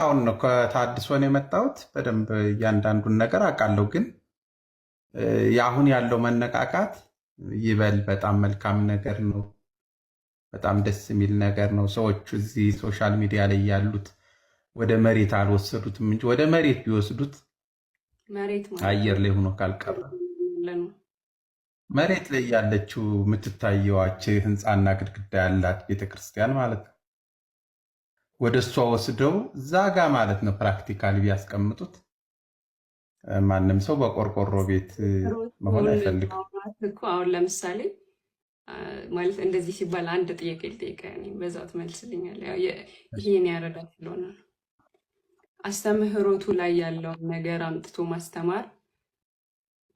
አሁን ነው ከታድሶ ነው የመጣሁት። በደንብ እያንዳንዱን ነገር አውቃለሁ። ግን የአሁን ያለው መነቃቃት ይበል በጣም መልካም ነገር ነው። በጣም ደስ የሚል ነገር ነው። ሰዎቹ እዚህ social media ላይ ያሉት ወደ መሬት አልወሰዱትም እንጂ ወደ መሬት ቢወስዱት መሬት ማለት አየር ላይ ሆኖ ካልቀረ ነው። መሬት ላይ ያለችው የምትታየዋች ህንፃና ግድግዳ ያላት ቤተክርስቲያን ማለት ነው። ወደ እሷ ወስደው እዛ ጋ ማለት ነው practically ቢያስቀምጡት ማንም ሰው በቆርቆሮ ቤት መሆን አይፈልግም። እኮ አሁን ለምሳሌ ማለት እንደዚህ ሲባል አንድ ጥያቄ ልጠይቅህ፣ እኔ በዛው ትመልስልኛለህ። ያው ይሄን ያረዳል ስለሆነ ነው። አስተምህሮቱ ላይ ያለውን ነገር አምጥቶ ማስተማር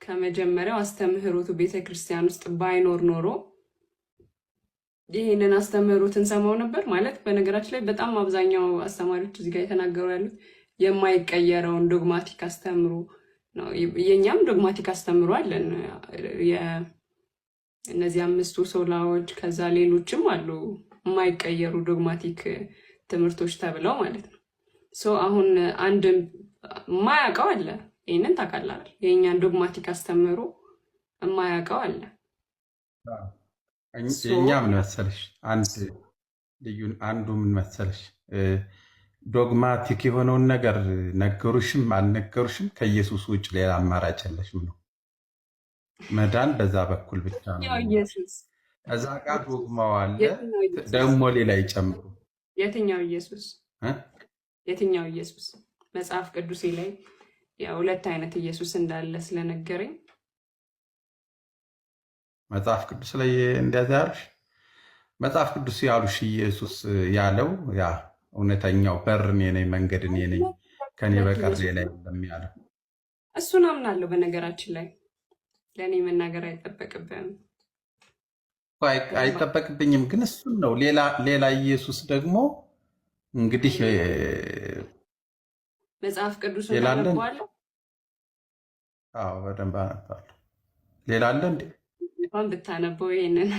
ከመጀመሪያው አስተምህሮቱ ቤተክርስቲያን ውስጥ ባይኖር ኖሮ ይህንን አስተምህሮት እንሰማው ነበር ማለት። በነገራችን ላይ በጣም አብዛኛው አስተማሪዎች እዚህ ጋር የተናገሩ ያሉት የማይቀየረውን dogmatic አስተምሮ ነው። የእኛም dogmatic አስተምሮ አለን። እነዚህ አምስቱ ሶላዎች፣ ከዛ ሌሎችም አሉ የማይቀየሩ dogmatic ትምህርቶች ተብለው ማለት ነው። So አሁን አንድ የማያውቀው አለ፣ ይህንን ታውቃለህ አይደል? የእኛን dogmatic አስተምህሮ የማያውቀው አለ። የእኛ ምን መሰለሽ፣ አንድ ልዩ አንዱ ምን መሰለሽ፣ dogmatic የሆነውን ነገር ነገሩሽም አልነገሩሽም ከኢየሱስ ውጭ ሌላ አማራጭ የለሽም ነው። መዳን በዛ በኩል ብቻ ነው። ኢየሱስ እዛ ጋር ዶግማው አለ፣ ደግሞ ሌላ ይጨምሩ። የትኛው ኢየሱስ? የትኛው ኢየሱስ? መጽሐፍ ቅዱሴ ላይ ያው ሁለት አይነት ኢየሱስ እንዳለ ስለነገረኝ። መጽሐፍ ቅዱስ ላይ እንደዚያ ያሉሽ፣ መጽሐፍ ቅዱስ ያሉሽ ኢየሱስ ያለው ያ እውነተኛው በር እኔ ነኝ፣ መንገድ እኔ ነኝ፣ ከኔ በቀር ሌላ የለም ያለው። እሱን አምናለሁ። በነገራችን ላይ ለእኔ መናገር አይጠበቅብህም። አይጠበቅብኝም፣ ግን እሱን ነው። ሌላ ሌላ ኢየሱስ ደግሞ እንግዲህ መጽሐፍ ቅዱስን ታነበዋለህ? አዎ፣ በደንብ አነባለሁ። ሌላ አለ እንዴ? እንኳን ብታነበው ይሄንን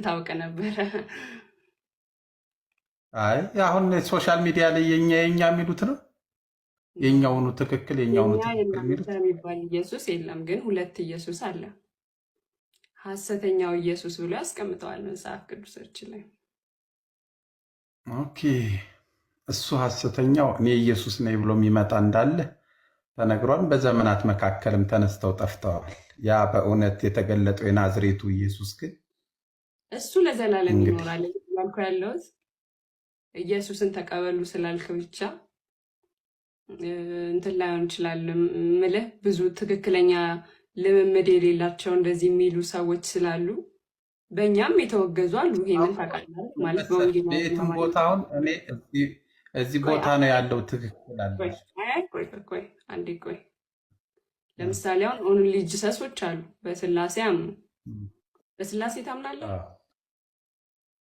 ታውቅ ነበረ። አይ፣ አሁን social media ላይ የኛ የኛ የሚሉት ነው፣ የኛውኑ ትክክል የኛውኑ ትክክል የሚሉት። የሚባል ኢየሱስ የለም፣ ግን ሁለት ኢየሱስ አለ። ሐሰተኛው ኢየሱስ ብሎ ያስቀምጠዋል መጽሐፍ ቅዱሳችን ላይ። Okay፣ እሱ ሐሰተኛው እኔ ኢየሱስ ነኝ ብሎ የሚመጣ እንዳለ ተነግሯል። በዘመናት መካከልም ተነስተው ጠፍተዋል። ያ በእውነት የተገለጠው የናዝሬቱ ኢየሱስ ግን እሱ ለዘላለም ይኖራል። ያልኩ ያለሁት ኢየሱስን ተቀበሉ ስላልክ ብቻ እንትን ላይሆን ይችላል ምልህ፣ ብዙ ትክክለኛ ልምምድ የሌላቸው እንደዚህ የሚሉ ሰዎች ስላሉ በእኛም የተወገዙ አሉ። ይሄንን ታውቃለህ ማለት በወንጌል የትም ቦታ አሁን እኔ እዚህ ቦታ ነው ያለው ትክክል አለ። ቆይ ቆይ አንዴ ቆይ። ለምሳሌ አሁን Only Jesus ኦች አሉ፣ በስላሴ አምኑ። በስላሴ ታምናለህ?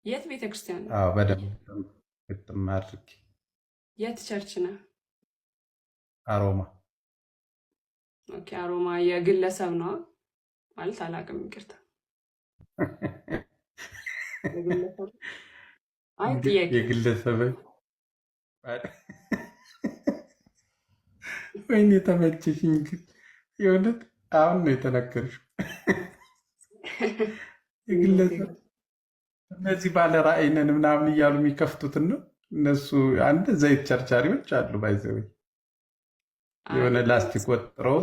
የት ቤተክርስቲያን ነው? አዎ፣ በደንብ ግጥም አድርጌ። የት church ነህ? አሮማ። Okay፣ አሮማ የግለሰብ ነው ማለት አላውቅም፣ ይቅርታ። የግለሰብ? አይ፣ ጥያቄ። የግለሰብ። ወይኔ ተመቸሽኝ። ግን የእውነት አሁን ነው የተናገርሽው። የግለሰብ፣ እነዚህ ባለ ራዕይ ነን ምናምን እያሉ የሚከፍቱትን ነው። እነሱ አንድ ዘይት ቸርቻሪዎች አሉ። By the way የሆነ ላስቲክ ወጥረው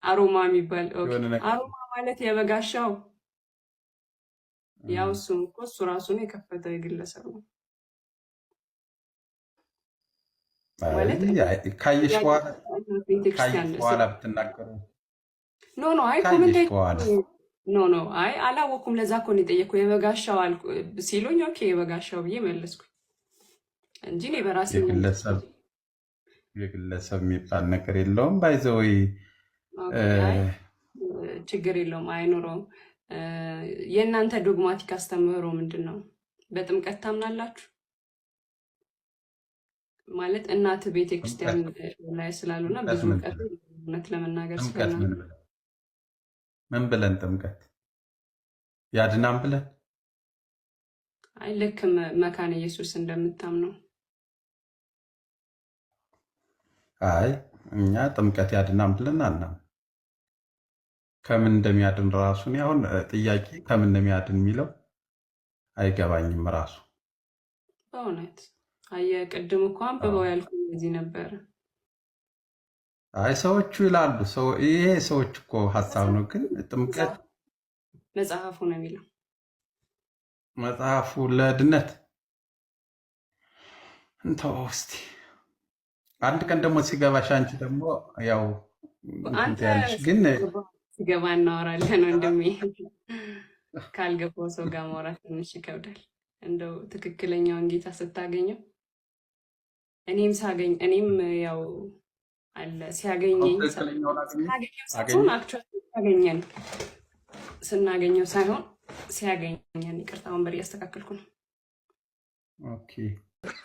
አሮማ የሚባል አሮማ ማለት የበጋሻው፣ ያው እሱም እኮ እሱ ራሱ ነው የከፈተው፣ የግለሰብ ነው ማለት ካየሽ በኋላ ብትናገሩ። No, አይ፣ comment፣ no, no፣ አይ፣ አላወኩም። ለዛ እኮ ነው የጠየኩህ። የበጋሻው ሲሉኝ okay የበጋሻው ብዬ መለስኩኝ እንጂ እኔ በራሴ የግለሰብ የሚባል ነገር የለውም። By the way ችግር የለውም፣ አይኖረውም። የእናንተ dogmatic አስተምህሮ ምንድን ነው? በጥምቀት ታምናላችሁ? ማለት እናት ቤተክርስቲያን ላይ ስላሉና ብዙ እውቀት እውነት ለመናገር ምን ብለን ጥምቀት ያድናም ብለን? አይ፣ ልክ መካነ ኢየሱስ እንደምታምነው። አይ እኛ ጥምቀት ያድናም ብለን አናም ከምን እንደሚያድን ራሱ እኔ አሁን ጥያቄ ከምን እንደሚያድን የሚለው አይገባኝም ራሱ። በእውነት አየህ፣ ቅድም እኮ አንብበው ያልኩህ እንደዚህ ነበረ። አይ ሰዎቹ ይላሉ። ይሄ ሰዎች እኮ ሀሳብ ነው። ግን ጥምቀት መጽሐፉ ነው የሚለው። መጽሐፉ ለድነት እንተወው እስቲ። አንድ ቀን ደግሞ ሲገባሽ አንቺ ደግሞ ያው እንትን አንተ ትያለሽ። ግን ሲገባ እናወራለን ወንድሜ። ካልገባው ሰው ጋር ማውራት ትንሽ ይከብዳል። እንደው ትክክለኛውን ጌታ ስታገኘው እኔም ሳገኝ እኔም ያው አለ ሲያገኘኝ ትክክለኛውን አገኘ ሳገኘው ሳይሆን አገኘ actually ሲያገኘን ስናገኘው ሳይሆን ሲያገኘን። ይቅርታ ወንበር እያስተካከልኩ ነው። Okay።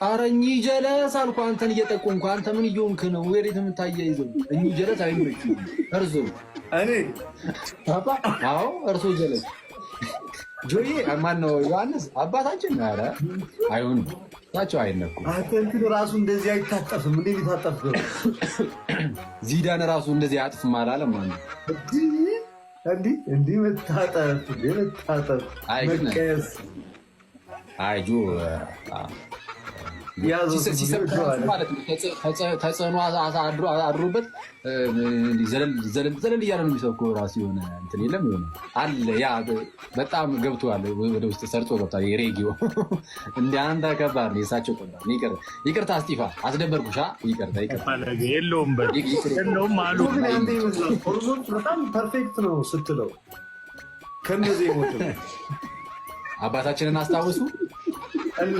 አረ እኚህ ጀለስ አልኩህ፣ አንተን እየጠቆምኩ አንተ ምን እየሆንክ ነው? ወዴት የምታያይዘው? እኚህ ጀለስ አይመቹም። እርሶ እኔ አባ አዎ፣ እርሶ ጀለስ ጆዬ ማነው? ዮሐንስ አባታችን። ኧረ አይሆንም፣ እሳቸው አይነኩም። አንተ እንትን ራሱ እንደዚህ አይታጠፍም። እንዴ ሊታጠፍ ነው? ዚዳን ራሱ እንደዚህ አያጥፍም አላለም ማለት እንዲህ እንዲህ መታጠፍ እንዲህ መታጠፍ አይ ግን መቀየስ አይ ጆ ያዘው ሲሰብክ ራሱ ማለት ነው ተጽዕኖ አድሮበት ዘለል ዘለል ዘለል እያለ ነው የሚሰብከው። ራሱ የሆነ እንትን የለም የሆነ አለ ያ በጣም ገብቶሃል፣ ወደ ውስጥ ሰርጾ ገብቷል። የሬጌው እንደ አንተ ከባድ ነው፣ የእሳቸው ከባድ ነው። ይቅርታ እስጢፋ አስደበርኩሽ። ይቅርታ ይቅርታ። ፈለገ የለውም በል የለውም አሉ። ግን አንተ ይመስላል almost በጣም perfect ነው ስትለው ከነዚህ ሞት አባታችንን አስታውሱ። እና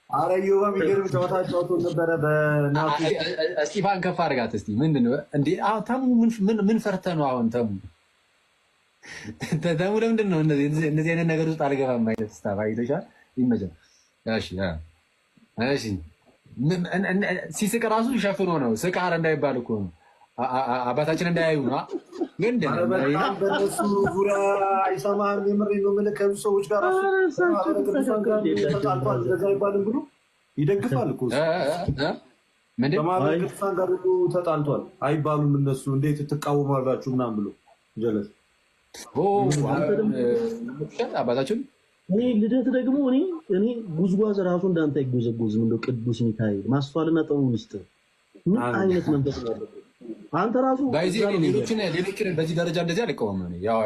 አረ ዮባ የሚገርም ጨዋታ ጫውቶ ነበረ በናቱ። እስጢፋን ከፍ አድርጋት እስቲ። ምንድን ነው እንዴ? አሁን ተሙ ምን ፈርተህ ነው አሁን? ተሙ ተሙ ለምንድን ነው እንደዚህ አይነት ነገር ውስጥ አልገባም አይነት stuff አይተሻል? ይመቻል። እሺ እሺ። ሲስቅ ራሱ ሸፍኖ ነው ስቃር እንዳይባል እኮ ነው። አባታችን እንዳያዩ ነው። ግን በጣም በእነሱ ዙሪያ አይሰማህም። የምሬን ነው የምልህ ከብዙ ሰዎች ጋር ራሱ ተጣልቷል እንደዛ አይባልም ብሎ ይደግፋል እኮ እሱ። ምንድን በማህበረ ቅዱሳን ጋር ሁሉ ተጣልቷል አይባሉም እነሱ እንዴት ትቃወማላችሁ ምናምን ብሎ ጀለስ አባታችን እኔ ልደት ደግሞ እኔ ጉዝጓዝ ራሱ እንዳንተ አይጎዘጎዝም። እንደው ቅዱስ ሚካኤል ማስተዋልና ጥበቡን ይስጥህ። ምን አይነት መንፈስ ነው ያለበት? አንተ ራሱ ባይዜ ሌሎችን ሌሎችን በዚህ ደረጃ እንደዚህ አልቃወምም። እኔ ያው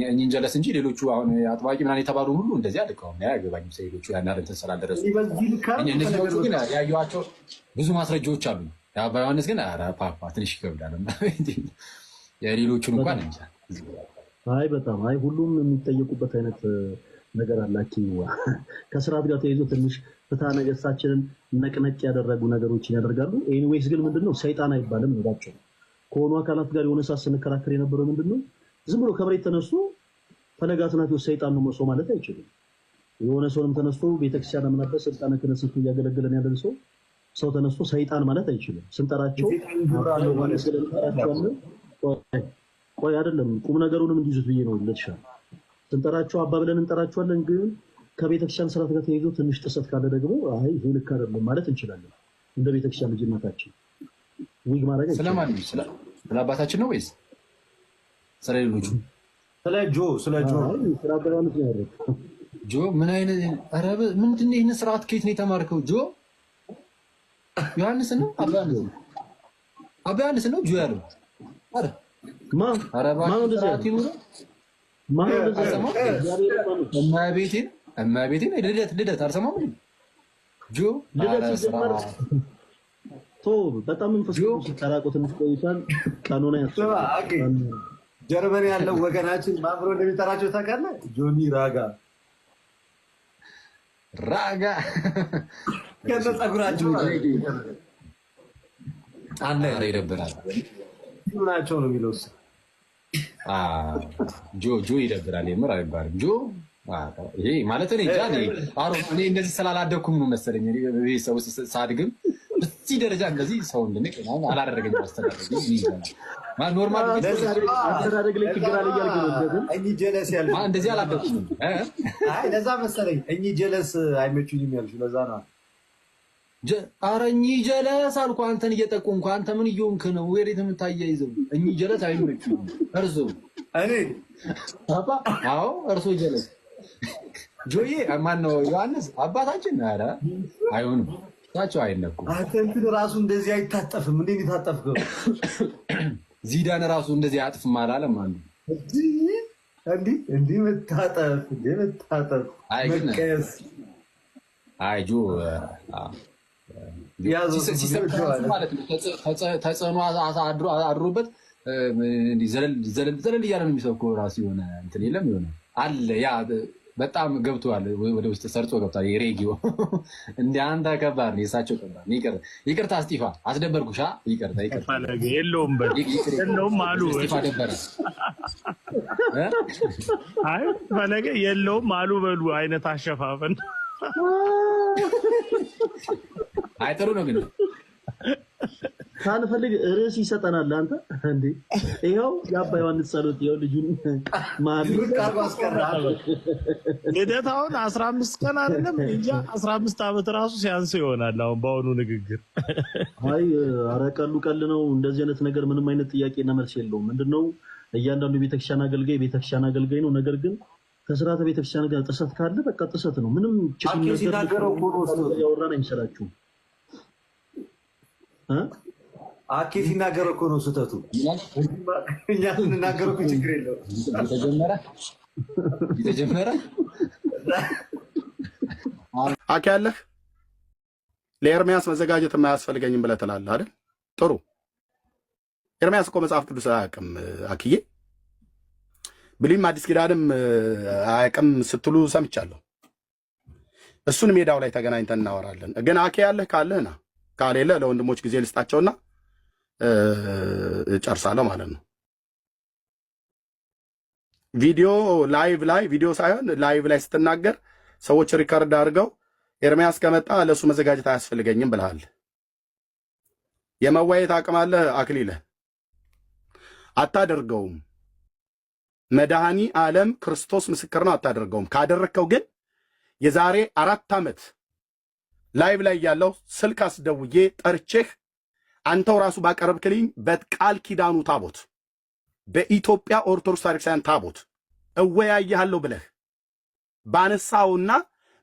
እኚህን ጀለስ እንጂ ሌሎቹ አሁን አጥባቂ ምናምን የተባሉ ሁሉ እንደዚህ አልቃወምም። አያገባኝም። ሌሎቹ ያን ያህል እንትን ስላልደረሱ በዚህ ልክ እነዚህዎቹ ግን ያየኋቸው ብዙ ማስረጃዎች አሉ። የአባ ዮሐንስ ግን ኧረ ፓፓ ትንሽ ይከብዳል። የሌሎቹን እንኳን እንጃ። አይ በጣም አይ ሁሉም የሚጠየቁበት አይነት ነገር አላቸው። ከስርዓት ጋር ተይዞ ትንሽ ፍትሐ ነገሥታችንን ነቅነቅ ያደረጉ ነገሮችን ያደርጋሉ። Anyways ግን ምንድነው ሰይጣን አይባልም ነው ባቸው ከሆኑ አካላት ጋር የሆነ ሰዓት ስንከራከር የነበረው ምንድነው ዝም ብሎ ከመሬት ተነስቶ ፈለገ አትናቴዎስ ሰይጣን ነው መሶ ማለት አይችልም። የሆነ ሰውንም ተነስቶ ቤተክርስቲያን አምናበት ስልጣነ ክህነት ሰጥቶ እያገለገለን ያለን ሰው ሰው ተነስቶ ሰይጣን ማለት አይችልም። ስንጠራቸው እንጠራቸዋለን። ቆይ አይደለም ቁም ነገሩንም እንዲይዙት ብዬ ነው ለተሻለ ስንጠራቸው አባ ብለን እንጠራቸዋለን። ግን ከቤተክርስቲያን ስርዓት ጋር ተያይዞ ትንሽ ጥሰት ካለ ደግሞ አይ ይሄ ልክ አይደለም ማለት እንችላለን። እንደ ቤተክርስቲያን ልጅነታችን ዊግ ማድረግ ስለማን ነው? ስለ አባታችን ነው ወይስ ስለ ሌሎቹ? ስለ ጆ ስለ ጆ ስለ አባ ዮሐንስ ነው ያደረገው። ጆ ምን አይነት ኧረ ምንድን ነው ይህን ስርዓት ከየት ነው የተማርከው? ጆ ዮሐንስ ነው አባ ዮሐንስ ነው አባ ዮሐንስ ነው ጆ ያለው። ኧረ ማን ኧረ እባክህ ስርዓት ይኑረው። ማን እንደዚህ ያለው? እመቤቴን እመቤቴን ልደት ልደት አልሰማም ጆ ልደት ሲጀመር ቶ በጣም መንፈስ ቅዱስ ተራቆ ትንሽ ቆይቷል። ቀኖና ያስፈልጋል። ጀርመን ያለው ወገናችን ማን ብሎ እንደሚጠራቸው ታውቃለህ? ጆኒ ራጋ ራጋ ከነ ፀጉራቸው አለ። ኧረ ይደብራል። ናቸው ነው የሚለው እሱ። ጆ ጆ ይደብራል። የምር አይባልም ጆ ይሄ ማለት እኔ እንጃ። እኔ እንደዚህ ስላላደኩም ነው መሰለኝ። ቤተሰብ ውስጥ ሳድግም በዚህ ደረጃ እንደዚህ ሰው እንድንቅ አላደረገኝም። አስተዳደግ normal አስተዳደግ ላይ ችግር አለ እያልክ ነው። እኚህ ጀለስ ያልሽው እንደዚህ አላደኩም። አይ ለዛ መሰለኝ እኚህ ጀለስ አይመቹኝም ያልሽው ለዛ ነው። ኧረ እኚህ ጀለስ አልኩህ። አንተን እየጠቆምኩ አንተ ምን እየሆንክ ነው? ወዴት የምታያይዘው? እኚህ ጀለስ አይመቹም። እርሶ እኔ አባ አዎ፣ እርሶ ጀለስ ጆዬ ማነው? ዮሐንስ አባታችን። ኧረ አይሆንም፣ እሳቸው አይነኩም። አንተ እንትን ራሱ እንደዚህ አይታጠፍም። እንዴት የታጠፍከው? ዚዳን ራሱ እንደዚህ አያጥፍም አላለም አንዱ። እንዲህ እንዲህ መታጠፍ፣ እንዲህ መታጠፍ፣ አይ ግን መቀየስ። አይ ጆ ያዘው። ሲሰብክ ራሱ ማለት ነው ተጽዕኖ አድሮበት እንዲህ ዘለል ዘለል ዘለል እያለ ነው የሚሰብከው። ራሱ የሆነ እንትን የለም፣ የሆነ አለ፣ ያ በጣም ገብቷል፣ ወደ ውስጥ ሰርጾ ገብቷል። የሬጊዮ እንደ አንተ ከባድ ነው፣ የእሳቸው ከባድ ነው። ይቅርታ እስጢፋ አስደበርኩሽ። ይቅርታ ይቅርታ። ፈለገ የለውም በል፣ የለውም አሉ። እስጢፋ ደበረ እ? አይ ፈለገ የለውም አሉ በሉ አይነት አሸፋፈን። አይ ጥሩ ነው ግን። ሳንፈልግ ርዕስ ይሰጠናል። አንተ እንዴ፣ ይኸው የአባ ዮሐንስ ጸሎት፣ ይኸው ልጁን መሀል ድርቅ አድርጎ አስቀረ። ልደት አሁን 15 ቀን አይደለም እንጃ 15 ዓመት ራሱ ሲያንስ ይሆናል። አሁን በአሁኑ ንግግር። አይ ኧረ ቀሉ ቀል ነው። እንደዚህ አይነት ነገር ምንም አይነት ጥያቄና መልስ የለውም። ምንድነው፣ እያንዳንዱ የቤተክርስቲያን አገልጋይ ቤተክርስቲያን አገልጋይ ነው። ነገር ግን ከስርዓተ ቤተክርስቲያን ጋር ጥሰት ካለ በቃ ጥሰት ነው። ምንም ችግር አኬ ነገር ሲናገረው እኮ ነው ስህተቱ። ያወራን አይምሰላችሁም እ? አኬ ሲናገረው እኮ ነው ስህተቱ። እኛ ስንናገረው እኮ ችግር የለውም። የተጀመረ የተጀመረ። አኬ ያለህ ለኤርሚያስ መዘጋጀት የማያስፈልገኝም ብለህ ትላለህ አይደል? ጥሩ። ኤርሚያስ እኮ መጽሐፍ ቅዱስ አያውቅም አክዬ፣ ብሉይም አዲስ ኪዳንም አያውቅም ስትሉ ሰምቻለሁ። እሱን ሜዳው ላይ ተገናኝተን እናወራለን። ግን አኬ ያለህ ካለህ ና፣ ካሌለ ለወንድሞች ጊዜ ልስጣቸውና እጨርሳለሁ ማለት ነው። ቪዲዮ live ላይ፣ ቪዲዮ ሳይሆን live ላይ ስትናገር ሰዎች record አድርገው ኤርሚያስ ከመጣ ለእሱ መዘጋጀት አያስፈልገኝም ብለሃል። የመወያየት አቅም አለህ አክሊለ፣ አታደርገውም። መድኃኒ ዓለም ክርስቶስ ምስክር ነው። አታደርገውም። ካደረግከው ግን የዛሬ 4 ዓመት live ላይ ያለው ስልክ አስደውዬ ጠርቼህ አንተው ራሱ ባቀረብክልኝ በቃል ኪዳኑ ታቦት፣ በኢትዮጵያ ኦርቶዶክስ ቤተክርስቲያን ታቦት እወያይሃለሁ ብለህ ባነሳውና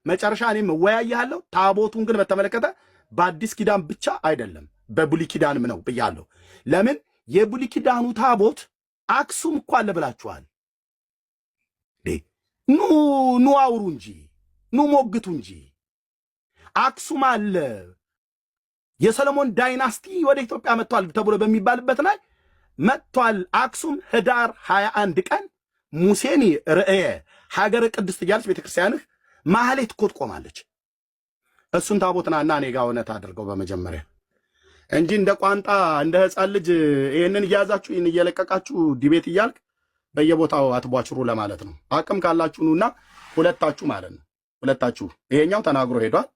መጨረሻ እኔም እወያይሃለሁ። ታቦቱን ግን በተመለከተ በአዲስ ኪዳን ብቻ አይደለም በብሉይ ኪዳንም ነው ብያለሁ። ለምን የብሉይ ኪዳኑ ታቦት አክሱም እኮ አለ ብላችኋል። ኑ ኑ አውሩ እንጂ፣ ኑ ሞግቱ እንጂ። አክሱም አለ፣ የሰለሞን dynasty ወደ ኢትዮጵያ መጥቷል ተብሎ በሚባልበት ላይ መጥቷል። አክሱም ህዳር 21 ቀን ሙሴኒ ርእየ ሀገረ ቅድስት እያለች ቤተክርስቲያንህ ማህሌት እኮ ትቆማለች። እሱን ታቦት ናና እኔ ጋ እውነት አድርገው በመጀመሪያ እንጂ እንደ ቋንጣ እንደ ህፃን ልጅ ይህንን እየያዛችሁ ይህን እየለቀቃችሁ debate እያልክ በየቦታው አትቧችሩ ለማለት ነው። አቅም ካላችሁ ኑና ሁለታችሁ ማለት ነው። ሁለታችሁ ይሄኛው ተናግሮ ሄዷል።